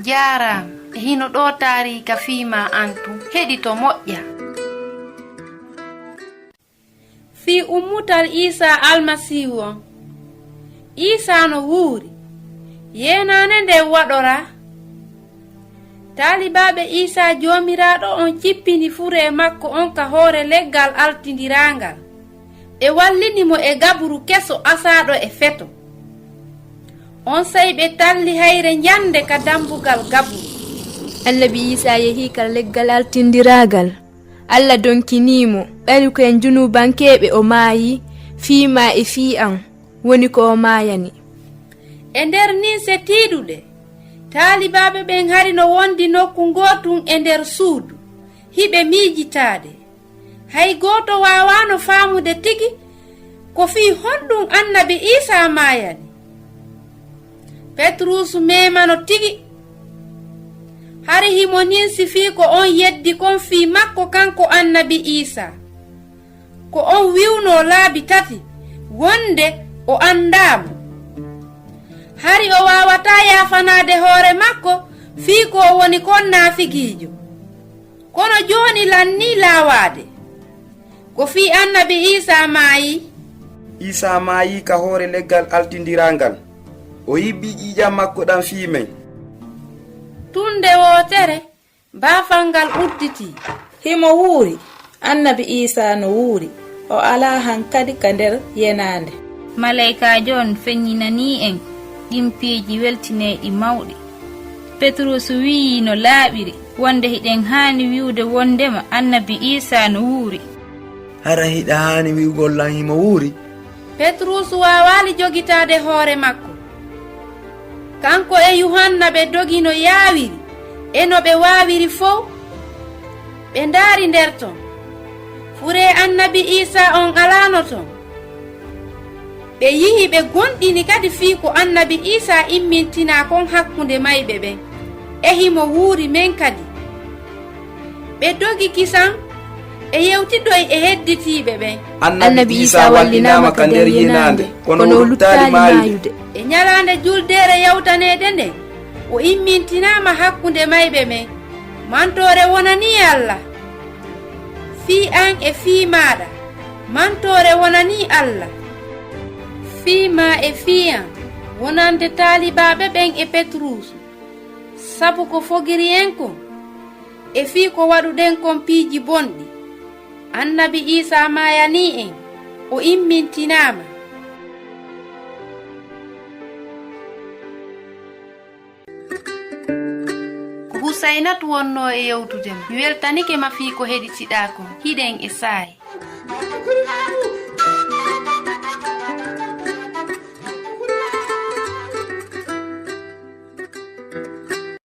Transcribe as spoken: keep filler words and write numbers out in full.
Jaaraama. E hino ɗoo taariika fii maa an tun. Heɗito moƴƴa. Fii ummutal Iisaa Almasiihu on. Iisaa no wuuri. Yeenaande nden waɗoraa. Taalibaaɓe Iisaa Joomiraaɗo on cippini furee makko on ka hoore leggal altindiraangal. Ɓe wallini mo e gaburu keso asaaɗo e feto. Onsay ɓe talli hayre njande ka dambugal gaburu. Annabi Iisaa yehi ka leggal altindiraagal. Alla donkinii mo, ɓaru ko en junuubankeeɓe o maayi, fii maa e fii an, woni ko o maayani. E nder ninse tiiɗuɗe, taalibaaɓe ɓen hari no wondi nokku ngootun e nder suudu, hiɓe miijitaade. Hay gooto waawaano faamude tigi ko fii honɗun annabi Iisaa maayani. Petruusu meemano tigi. Hari himo ninsi fii ko on yeddi kon fii makko kanko annabi Iisaa. Ko on wi'unoo laabi tati wonde o anndaa mo. Hari o waawataa yaafanaade hoore makko fii ko o woni kon naafigiijo. Kono jooni lannii laawaade. Ko fii annabi Iisaa maayi. Iisaa maayi ka hoore leggal altindiraangal. O yiɓɓi ƴiiƴan makko ɗan fii men. Tun nde wootere, baafal ngal udditii. Himo wuuri. Annabi Iisaa no wuuri. O alaa hankadi ka nder yenaande. Malaykaajo on feññinanii en ɗin piiji weltineyɗi mawɗi. Petruusu wi'i no laaɓiri wonde hiɗen haani wi'ude wondema annabi Iisaa no wuuri. Hara hiɗa haani wi'ugol lan himo wuuri? Petruusu waawaali jogitaade hoore makko. Kanko e Yuhanna ɓe dogi no yaawiri e no ɓe waawiri fow. Ɓe ndaari nder ton. Furee annabi Iisaa on alaano ton. Ɓe yi'i ɓe gomɗini kadi fii ko annabi Iisaa immintinaa kon hakkunde mayɓe ɓen. E himo wuuri men kadi. Ɓe dogi kisan, ɓe yewtidoyi e hedditiiɓe ɓen. Annabi Iisaa wallinaama ka nder yenaande, kono o luttaali maayude. E ñalaande juldeere yawtaneede nden, o immintinaama hakkunde mayɓe ɓen. Mantoore wonanii Alla. Fii an e fii maaɗa, mantoore wonanii Alla. Fii maa e fii an, wonande taalibaaɓe ɓen e Petruusu. Sabu ko fogiri en kon, e fii ko waɗuɗen kon piiji bonɗi. Annabi Iisaa maayanii en, o immintinaama. Ko Husaynatu wonnoo e yewtude ma. Mi weltanike ma fii ko heɗitiɗaa kon. Hiɗen e saa'i.